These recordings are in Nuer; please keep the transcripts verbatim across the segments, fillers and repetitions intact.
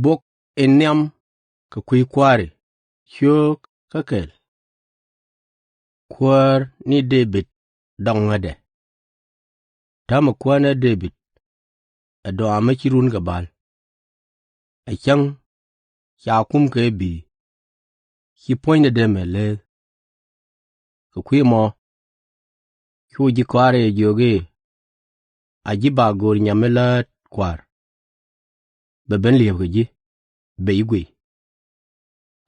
Bok in nhiam kɛ kui̱ kua̱ri, ciök kä kɛl. Kuäär ni Dee-bid dɔŋädɛ. Täämɛ kuäär ni Dee-bid ɛ dɔaŋ mi ci run kɛ bal. Ɛ cäŋ ca kum kɛ bi̱i̱, ci puɔ̱nydɛ dee mɛ leth. Kɛ kui̱ mɔ cu ji̱ kɔaarɛ jɛ jiök i̱, a ji̱ ba go̱o̱r nyam mi läät kua̱r, bɛ ben li̱ep kɛ ji̱, bɛ ji̱ guiy.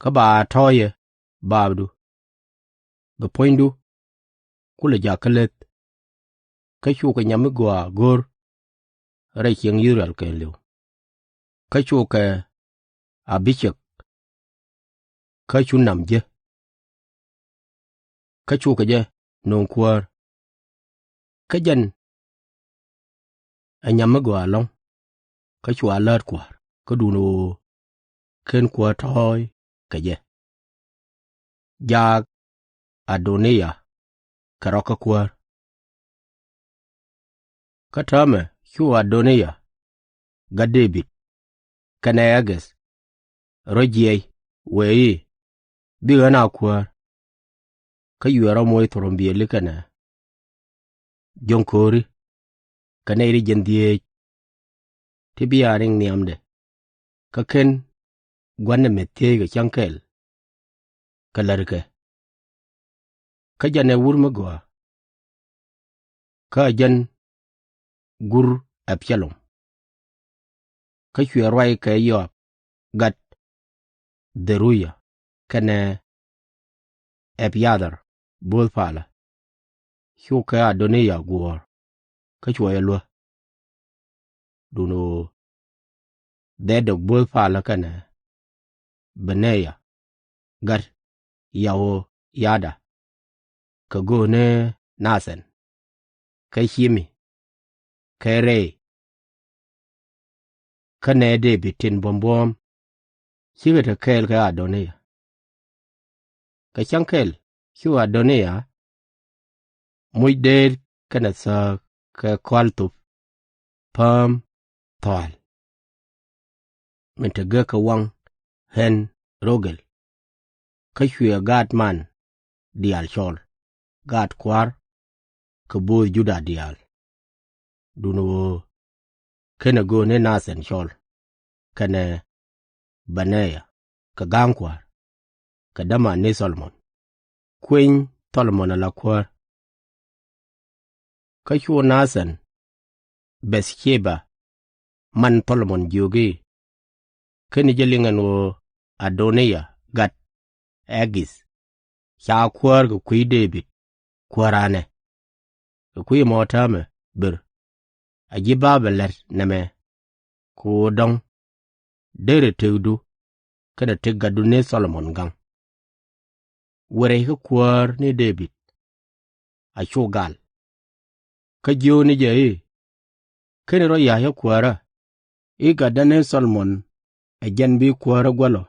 Kä ba tɔ̱ɔ̱cɛ baapdu, bɛ puɔ̱nydu kulɛ jakä leth. Kä cukɛ nyam mi gɔaa go̱r rɛy ciɛŋ I-thɛ-rɛl kɛɛliw. Kä cukɛ Ä-bi-cɛk kä cu nam jek. Kä cukɛ jɛ nööŋ kuäär. Kä jɛn ɛ nyam mi gɔaa ɛlɔ̱ŋ, kä cua läät kua̱r, kä duundɛ ɣöö /ken kuäär tɔ̱ɔ̱c kɛ jɛ. Jaak Ä-do-ni-yaa kɛ rɔ̱ kä kuäär. Kä täämɛ cu Ä-do-ni-yaa gat Dee-bid kɛnɛ Ɛ-gith rɔ̱ jiɛc, wëë i̱, bi ɣän a kuäär. Kä cuɛ rɔ̱ moc thurbiɛli kɛnɛ jiöŋkööri kɛ nɛy ti jiɛn dhieec ti bi a riŋ nhiamdɛ. Kä /ken gua̱n ɛ meth thiec kɛ cäŋ kɛl kɛ lät kɛ. Kä jɛn ɛ wur mi gɔaa, kä ɛ jɛn gur Ä-bi-ca-lom. Kä cuɛ ruac kɛ Yo-ab gat Dhɛ-ru-yaa kɛnɛ Ɛb-ya-thar bo̱o̱th palä. Cukɛ Ä-do-ni-yaa guɔ̱ɔ̱r, kä cuɛ jɛ luäk. Duundɛ ɣöö Dha-dok bo̱o̱th palä kɛnɛ Bɛ-na-yaa gat Yɛ-ɣo-ya-da kɛ göök ni Na-than kɛ Cim-mi kɛ Rɛy. Kä nɛy Dee-bid tin buɔ̱m buɔ̱ɔ̱m cikɛ te kɛɛl kɛ Ä-do-ni-yaa. Kɛ cäŋ kɛl cu Ä-do-ni-yaa muc deet kɛnɛ thääk kɛ kɔa̱a̱l thöp pääm thɔa̱a̱l min te gek kɛ waŋ Ɛn-ro-gel. Kä cuɛ gaatman diaal cɔl, gaat kua̱r kɛ bo̱o̱th Juda diaal. Duundɛ ɣöö /kenɛ göök ni Na-than cɔl, kɛnɛ Bɛ-na-yaa kɛ ga̱a̱ŋ kua̱r, kɛ däman ni Thɔ-lo-mon. Kuëny Thɔ-lo-mon ala kuäär. Kä cu Na-than Bɛ̈th-cɛba man Thɔ-lo-mon jiök i̱, /Keni jɛ liŋ ɛn ɣöö Ä-do-ni-yaa gat Ɛ-gith ca kuäär kɛ kui̱ Dee-bid kuääran ɛ? Kɛ kui̱ ɛmɔ täämɛ bër, a ji̱ ba̱a̱ bɛ la̱t nɛmɛ, kɛ ɣöö dɔ̱ŋ derɛ tëkdu kɛnɛ tëk gatdu ni Thɔ-lo-mon gaŋ. Wër rɛy kä kuäär ni Dee-bid a cu gal, kä jiök ni jɛ i̱, /Keni rɔ ya̱c ɣä kuäärä i̱ gatdä ni Thɔ-lo-mon ɛ jɛn bi kuäärä guäl ɔ,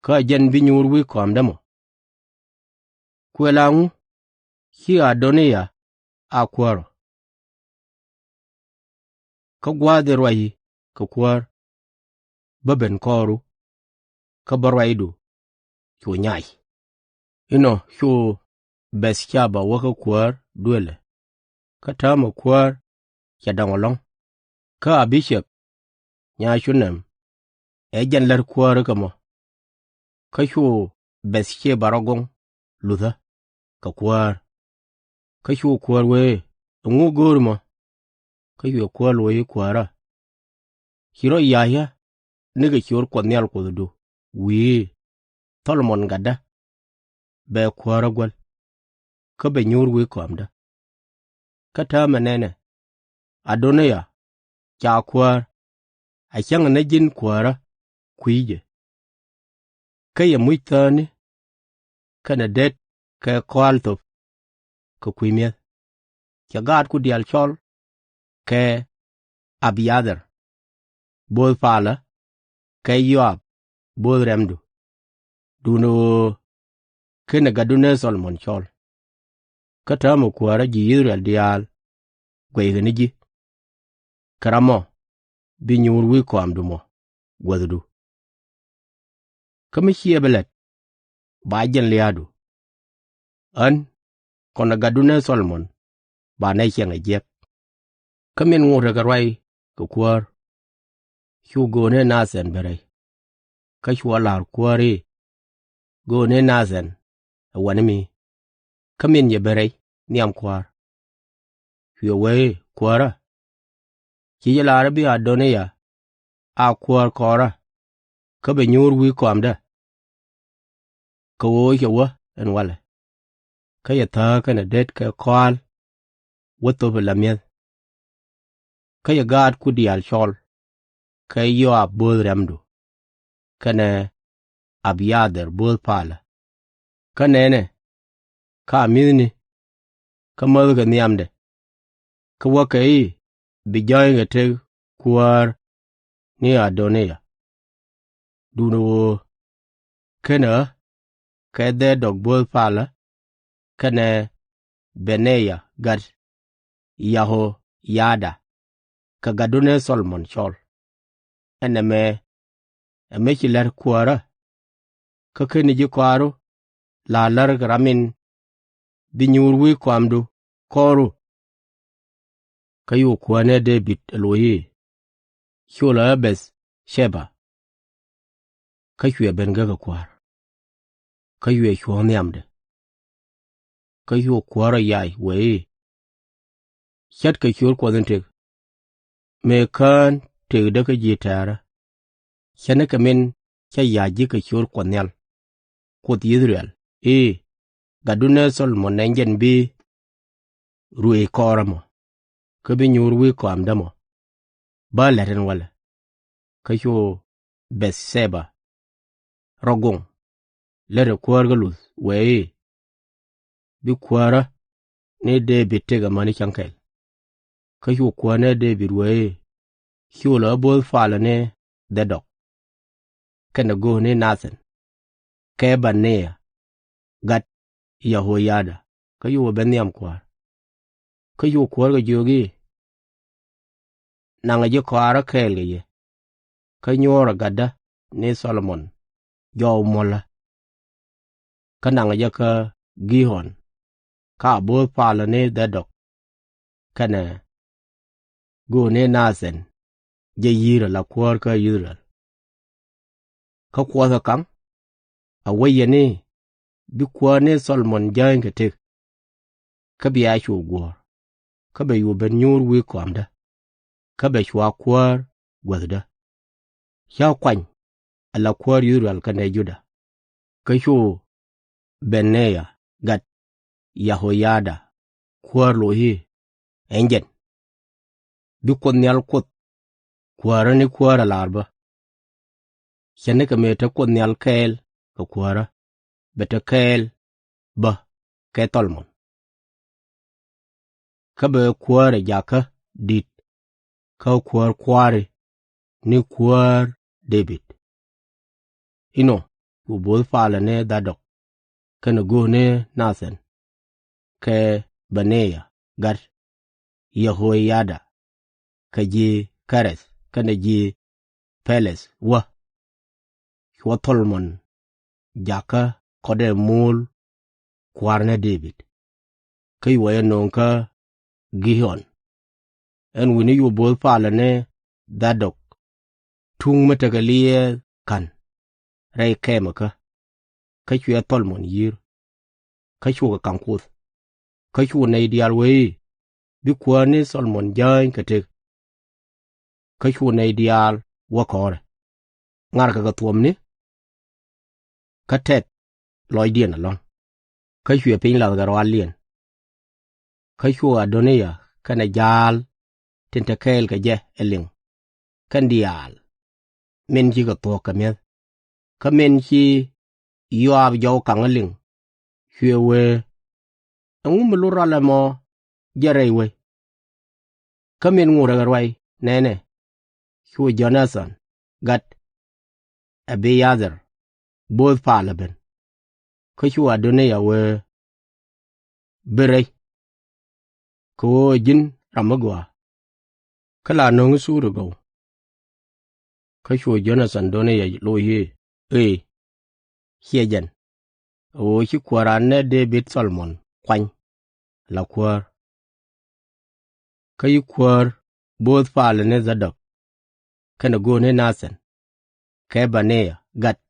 kä ɛ jɛn bi nyuur wi̱i̱ kɔamdä mɔ? Kuɛ la ŋu ci Ä-do-ni-yaa a kuäär ɔ? Kä gua̱a̱th in ruaci kɛ kuäär bä ben kɔɔru, kä bä ruacdu cu nyac. Inɔ cu Bɛ̈th-cɛba wä kä kuäär duëlɛ, kä täämɛ kuäär cɛ dɔŋ ɛlɔ̱ŋ. Kä Ä-bi-cɛk nya Cu-nem ɛ jɛn lät kuäär kɛ mɔ. Kä cu Bɛ̈th-cɛba rɔ goŋ luthä kɛ kuäär. Kä cu kuäär wee, ɛŋu go̱o̱ri mɔ? Kä cuɛ kuäär loc i̱, Kuäärä, ci rɔ ya̱c ɣä nikɛ ciöt Kuɔth Nhial Kuɔthdu wi̱i̱ i̱, Thɔ-lo-mon gatdä bɛ kuäärä guäl, kä bɛ nyuur wi̱i̱ kɔamdä. Kä täämɛ nɛnɛ, Ä-do-ni-yaa ca kuäär, a cäŋɛ ni ji̱n kuäärä kui̱ jɛ. Kä cɛ muc thääkni kɛnɛ det kɛ kɔa̱a̱l thöp kɛ kui̱ mi̱eth. Cɛ gaatku diaal cɔl kɛ Ɛb-ya-thar bo̱o̱th palä kɛ Yo-ab bo̱o̱th rɛ̈mdu. Duundɛ ɣöö /kenɛ gatdu ni Thɔ-lo-mon cɔl. Kä täämɛ kuäärä ji̱ I-thɛ-rɛl diaal guɛckɛ ni ji̱, kɛ ram mɔ bi nyuur wi̱i̱ kɔamdu mɔ guäthdu. Kä mi ciɛ bi la̱t, ba jɛn lia̱a̱du. Ɣän kɔnɛ gatdu ni Thɔ-lo-mon ba nɛy ciɛŋ ɛ jiäk. Kä min ŋotdɛ kɛ ruac kɛ kuäär, cu göök ni Na-than ben rɛy. Kä cua la̱r kuäär i̱, Göök ni Na-than ɛ wani mi, kä min cɛ ben rɛy nhiam kua̱r. Cuɛ wee i̱, Kuäärä, ci jɛ la̱r i̱ bi Ä-do-ni-yaa a kuäär kɔrä, kä bɛ nyuur wi̱i̱ kɔamdä? Kɛ ɣöö cɛ wä ɛn walɛ, kä cɛ thääk kɛnɛ det kɛ kɔa̱a̱l wä thöp ala mi̱eth. Kä cɛ gaatku diaal cɔl, kɛ Yo-ab bo̱o̱th rɛ̈mdu, kɛnɛ Ɛb-ya-thar bo̱o̱th palä. Kä nɛnɛ, ka mi̱thni, kä mäthkɛ nhiamdɛ, kä wäkɛ i̱ bi jääny kɛ tëk kuäär ni Ä-do-ni-yaa. Duundɛ ɣöö /kenɛ ɣä kɛ Dha-dok bo̱o̱th palä, kɛnɛ Bɛ-na-yaa gat Yɛ-ɣo-ya-da, kɛ gatdu ni Thɔ-lo-mon cɔl. Ɛ nɛmɛ ɛ mi ci la̱t kuäärä, kä /keni ji̱ kɔaaru la̱r la̱rä kɛ ram in bi nyuur wi̱i̱ kɔamdu kɔru? Kä cu kuäär ni Dee-bid ɛ loc i̱, Ciölɛ ɣä Bɛ̈th-cɛba. Kä cuɛ ben gekä kua̱r, kä cuɛ cuɔ̱ŋ nhiamdɛ. Kä cu kuäär rɔ yac wee i̱, Ce̱tkɛ ciöt Kuɔth in tëk, mëë kään tëkdä kä ji̱ tɛ̈rä, ce̱tnikɛ min cä ya̱c ji̱ kɛ ciöt Kuɔth Nhial, Kuoth I-thɛ-rɛl i̱, Gatdu ni Thɔ-lo-mon ɛ jɛn bi ruëëc kɔrä mɔ, kä bi nyuur wi̱i̱ kɔamdä mɔ, bä la̱t ɛn walɛ. Kä cu Bɛ̈th-cɛba rɔ goŋ, lätdɛ kuäär kä luth wee i̱, Bi kuäärä ni Dee-bid tëk amäni cäŋ kɛl. Kä cu kuäär ni Dee-bid wee i̱, Ciölɛ ɣä bo̱o̱th palä ni Dha-dok, kɛnɛ göök ni Na-than, kɛ Bɛ-na-yaa gat Yɛ-ɣo-ya-da. Kä cukɛ ben nhiam kua̱r. Kä cu kuäär kɛ jiök i̱, Naŋɛ ji̱ kɔaarä kɛɛl kɛ yɛ, kä nyuɔ̱ɔ̱rɛ gatdä ni Thɔ-lo-mon jɔw muɔ̱lä. Kä naŋɛ jɛ kä Gii-ɣɔn, ka bo̱o̱th palä ni Dha-dok, kɛnɛ göök ni Na-than jɛ yi̱i̱r ala kuäär kä I-thɛ-rɛl. Kä Kuɔth ɛ kaŋ, a wä yɛn i̱, Bi kuäär ni Thɔ-lo-mon jääny kɛ tëk, kä bia cu guɔ̱ɔ̱r, kä bɛ cu ben nyuur wi̱i̱ kɔamdä, kä bɛ cua kuäär guäthdä. Cä kuany ala kuäär I-thɛ-rɛl kɛnɛ Juda. Kä cu Bɛ-na-yaa gat Yɛ-ɣo-ya-da kuäär loc i̱, Ɛ jɛn, bi Kuoth Nhial Kuoth kuäärä ni kuäär a la̱r bä. Ce̱tnikɛ mëë te Kuoth Nhial kɛɛl kɛ kuäärä, bɛ te kɛɛl bä kɛ Thɔ-lo-mon. Kä bɛ kuäärɛ jakä di̱t kä kuäär kua̱ri ni kuäär Dee-bid. Inɔ cu bo̱o̱th palä ni Dha-dok, kɛnɛ göök ni Na-than, kɛ Bɛ-na-yaa gat Yɛ-ɣo-ya-da, kɛ ji̱ Kɛ-reth kɛnɛ ji̱ Pɛ-lɛth wä. Cua Thɔ-lo-mon jakä kɔtdɛ muul kua̱r ni Dee-bid. Kä cua jɛ nööŋ kä Gii-ɣɔn. Ɛn wi̱ni cu bo̱o̱th palä ni Dha-dok tuŋ mi tekɛ liɛɛth ka̱n rɛy kɛmɛkä, kä cuɛ Thɔ-lo-mon yi̱r, kä cukɛ kaŋ kuoth. Kä cu nɛy diaal wee i̱, Bi kuäär ni Thɔ-lo-mon jääny kɛ tëk. Kä cu nɛy diaal wä kɔ̱rɛ, ŋarkɛ kɛ thuɔ̱mni, kä tɛth lɔcdiɛn ɛlɔ̱ŋ. Kä cuɛ piny lathkɛ rualdiɛn. Kä cu Ä-do-ni-yaa kɛnɛ ja̱a̱l tin te kɛɛl kɛ jɛ ɛ liŋ, kɛn diaal min cikɛ thuɔ̱k kɛ mi̱eth. Kä min ci Yo-ab jɔw kaŋ ɛ liŋ, cuɛ wee, Ɛŋu mi lot rɔal ɛmɔ jɛ rɛy wec? Kä min ŋotdɛ kɛ ruac, nɛnɛ, cu Jo-na-than gat Ɛb-ya-thar bo̱o̱th palä ben. Kä cu Ä-do-ni-yaa wee, Bi rɛc, kɛ ɣöö ɛ ji̱n ram mi gɔaa, kä la no̱ŋ i̱ thuut ɛ gɔw. Kä cu Jo-na-than Ä-do-ni-yaa loc i̱, Ëë, ciɛ jɛn, ɛ ɣöö ci kuääran ni Dee-bid Thɔ-lo-mon kuany ala kuäär. Kä ci kuäär bo̱o̱th palä ni Dha-dok kɛnɛ gööni Na-than kɛ Bɛ-na-yaa gat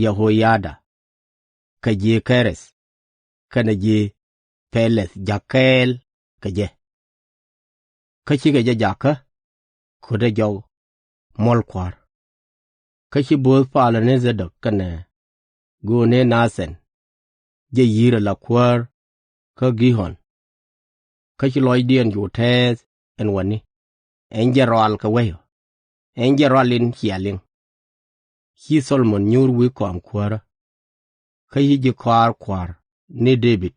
Yɛ-ɣo-ya-da kɛ ji̱ Kɛ-reth kɛnɛ ji̱ Pɛ-lɛth ja̱k kɛɛl kɛ jɛ. Kä cikɛ jɛ jakä kuäär, kä ci bo̱o̱th palä ni Dha-dok kɛnɛ gööni Na-than jɛ yi̱r ala kuäär kä Gii-ɣɔn. Kä ci lɔcdiɛn cu tɛɛth ɛn wä ni, Ɛ jɛn rual kɛ wec ɔ, ɛ jɛn rual in cia liŋ. Ci Thɔ-lo-mon nyuur wi̱i̱ kɔam kuäärä. Kä ci ji̱ kɔaar kua̱r ni Dee-bid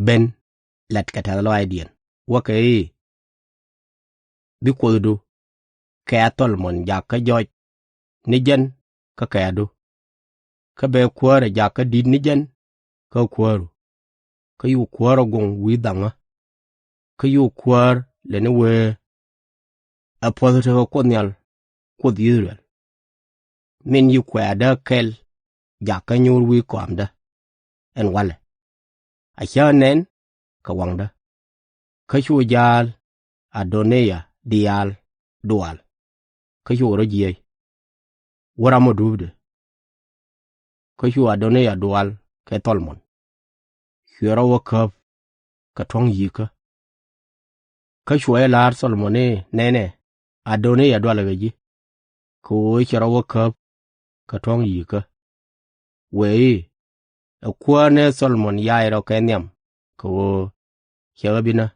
ben latkɛ tɛ̈th lɔaacdiɛn, wäkɛ i̱, Bi Kuothdu kɛ̈ɛ̈ Thɔ-lo-mon jakä jɔc ni jɛn kä kɛ̈ɛ̈du, kä bɛ kuäärɛ jakä di̱t ni jɛn kä kuääru. Kä cu kuäär ɛ goŋ wi̱i̱ dhaŋä. Kä cu kuäär lɛni wee, Ɛ puɔ̱th tekɛ Kuoth Nhial, Kuoth I-thɛ-rɛl, min ci kuɛ̈ɛ̈dä kɛl jakä nyuur wi̱i̱ kɔamdä ɛn walɛ, a cä nɛn kɛ waŋdä. Kä cu ja̱a̱l Ä-do-ni-yaa diaal dual, kä cukɛ rɔ jiɛc wä ram ɔ duupdɛ. Kä cu Ä-do-ni-yaa dual kɛ Thɔ-lo-mon, cuɛ rɔ wä käp kɛ tuɔ̱ŋ yi̱kä. Kä cuɛ jɛ la̱r Thɔ-lo-mon i̱, Nɛnɛ, Ä-do-ni-yaa dualɛ kɛ ji̱, kɛ ɣöö cɛ rɔ wä käp kɛ tuɔ̱ŋ yi̱kä. Wëë i̱, Ɛ kuäär ni Thɔ-lo-mon yay rɔ kɛ nhiam, kɛ ɣöö cɛ ɣä bi näk.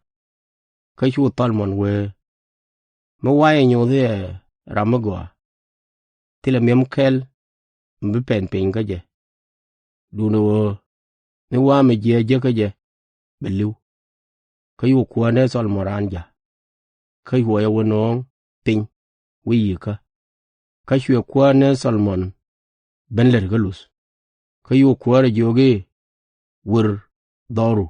Kä cu Thɔ-lo-mon wee, Mi wa jɛ nyothɛ ram mi gɔaa, thilɛ mi̱em kɛl mi bi pɛn piny kä jɛ, duundɛ ɣöö mi wa mi jiääk jek kä jɛ bɛ li̱w. Kä cu kuäär ni Thɔ-lo-mon raan ja̱k, kä cuɛ jɛ wä nööŋ piny wi̱i̱ yi̱kä. Kä cuɛ kuäär ni Thɔ-lo-mon ben lät kä luth. Kä cu kuäär ɛ jiök i̱, Wër dhɔru